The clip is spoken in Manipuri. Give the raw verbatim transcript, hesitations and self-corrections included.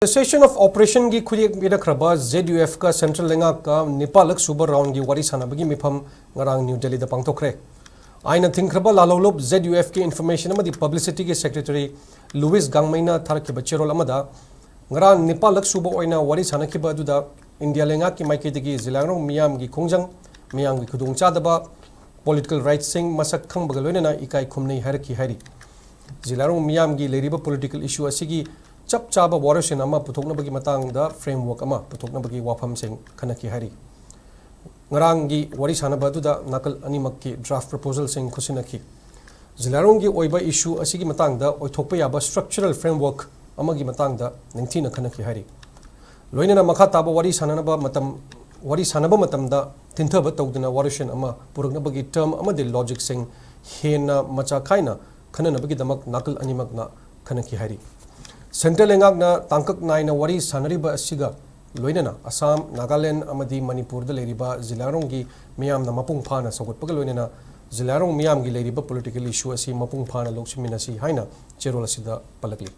Cessation of Operationꯒꯤ ꯈꯨꯠꯌꯦꯛ ꯄꯤꯔꯛꯈ꯭ꯔꯕ ZUFꯀ Central ꯂꯩꯉꯥꯛꯀ ꯅꯤꯄꯥꯜꯂꯛ ꯁꯨꯕ roundꯒꯤ ꯋꯥꯔꯤ ꯁꯥꯟꯅꯕꯒꯤ ꯃꯤꯐꯝ ꯉꯔꯥꯡ ꯅ꯭ꯌꯨ ꯗꯦꯜꯂꯤꯗ ꯄꯥꯡꯊꯣꯛꯈ꯭ꯔꯦ꯫ ꯑꯥꯏꯟꯅ ꯊꯤꯡꯈ꯭ꯔꯕ ꯂꯥꯜꯍꯧꯂꯨꯞ ZUFꯀꯤ Information ꯑꯃꯗꯤ Publicityꯒꯤ Secretary ꯂꯨꯏꯁ ꯒꯥꯡꯃꯩꯅ ꯊꯥꯔꯛꯈꯤꯕ ꯆꯦꯔꯣꯜ ꯑꯃꯗ, ꯉꯔꯥꯡ ꯅꯤꯄꯥꯜꯂꯛ ꯁꯨꯕ ꯑꯣꯏꯅ ꯋꯥꯔꯤ ꯁꯥꯟꯅꯈꯤꯕ ꯑꯗꯨꯗ ꯏꯟꯗꯤꯌꯥ ꯂꯩꯉꯥꯛꯀꯤ ꯃꯥꯏꯀꯩꯗꯒꯤ ꯖꯤꯂꯥꯔꯣꯡ ꯃꯤꯌꯥꯝꯒꯤ ꯈꯣꯡꯖꯪ, ꯃꯤꯌꯥꯝꯒꯤ ꯈꯨꯗꯣꯡꯆꯥꯗꯕ, political rightꯁꯤꯡ ꯃꯁꯛ ꯈꯪꯕꯒ ꯂꯣꯏꯅꯅ ꯏꯀꯥꯏ ꯈꯨꯝꯅꯩ ꯍꯥꯏꯔꯛꯈꯤ ꯍꯥꯏꯔꯤ꯫ ꯖꯤꯂꯥꯔꯣꯡ ꯃꯤꯌꯥꯝꯒꯤ ꯂꯩꯔꯤꯕ political issue ꯑꯁꯤꯒꯤ ꯆꯞ ꯆꯥꯕ ꯋꯥꯔꯣꯏꯁꯤꯟ ꯑꯃ ꯄꯨꯊꯣꯛꯅꯕꯒꯤ ꯃꯇꯥꯡꯗ framework ꯑꯃ ꯄꯨꯊꯣꯛꯅꯕꯒꯤ ꯋꯥꯐꯝꯁꯤꯡ ꯈꯟꯅꯈꯤ ꯍꯥꯏꯔꯤ꯫ ꯉꯔꯥꯡꯒꯤ ꯋꯥꯔꯤ ꯁꯥꯟꯅꯕ ꯑꯗꯨꯗ ꯅꯥꯀꯜ ꯑꯅꯤꯃꯛꯀꯤ draft proposalꯁꯤꯡ ꯈꯨꯠꯁꯤꯟꯅꯈꯤ꯫ ꯖꯤꯂꯥꯔꯣꯡꯒꯤ ꯑꯣꯏꯕ issue ꯑꯁꯤꯒꯤ ꯃꯇꯥꯡꯗ ꯑꯣꯏꯊꯣꯛꯄ ꯌꯥꯕ structural framework ꯑꯃꯒꯤ ꯃꯇꯥꯡꯗ ꯅꯤꯡꯊꯤꯅ ꯈꯟꯅꯈꯤ ꯍꯥꯏꯔꯤ꯫ ꯂꯣꯏꯅꯅ ꯃꯈꯥ ꯇꯥꯕ ꯋꯥꯔꯤ ꯁꯥꯟꯅꯅꯕ ꯃꯇꯝ, ꯋꯥꯔꯤ ꯁꯥꯟꯅꯕ ꯃꯇꯝꯗ ꯊꯤꯟꯊꯕ ꯇꯧꯗꯅ ꯋꯥꯔꯣꯏꯁꯤꯟ ꯑꯃ ꯄꯨꯔꯛꯅꯕꯒꯤ term ꯑꯃꯗꯤ logicꯁꯤꯡ ꯍꯦꯟꯅ ꯃꯆꯥ ꯈꯥꯏꯅ ꯈꯟꯅꯅꯕꯒꯤꯗꯃꯛ ꯅꯥꯀꯜ ꯑꯅꯤꯃꯛꯅ ꯈꯟꯅꯈꯤ ꯍꯥꯏꯔꯤ꯫ Central ꯂꯩꯉꯥꯛꯅ ꯇꯥꯡꯀꯛ ꯅꯥꯏꯅ ꯋꯥꯔꯤ ꯁꯥꯟꯅꯔꯤꯕ ꯑꯁꯤꯒ ꯂꯣꯏꯅꯅ ꯑꯁꯥꯝ, ꯅꯥꯒꯥꯂꯦꯟ ꯑꯃꯗꯤ ꯃꯅꯤꯄꯨꯔꯗ ꯂꯩꯔꯤꯕ ꯖꯤꯂꯥꯔꯣꯡꯒꯤ ꯃꯤꯌꯥꯝꯅ ꯃꯄꯨꯡ ꯐꯥꯅ ꯁꯧꯒꯠꯄꯒ ꯂꯣꯏꯅꯅ ꯖꯤꯂꯥꯔꯣꯡ ꯃꯤꯌꯥꯝꯒꯤ ꯂꯩꯔꯤꯕ political issue ꯑꯁꯤ ꯃꯄꯨꯡ ꯐꯥꯅ ꯂꯧꯁꯤꯟꯃꯤꯟꯅꯁꯤ ꯍꯥꯏꯅ ꯆꯦꯔꯣꯜ ꯑꯁꯤꯗ ꯄꯜꯂꯛꯂꯤ꯫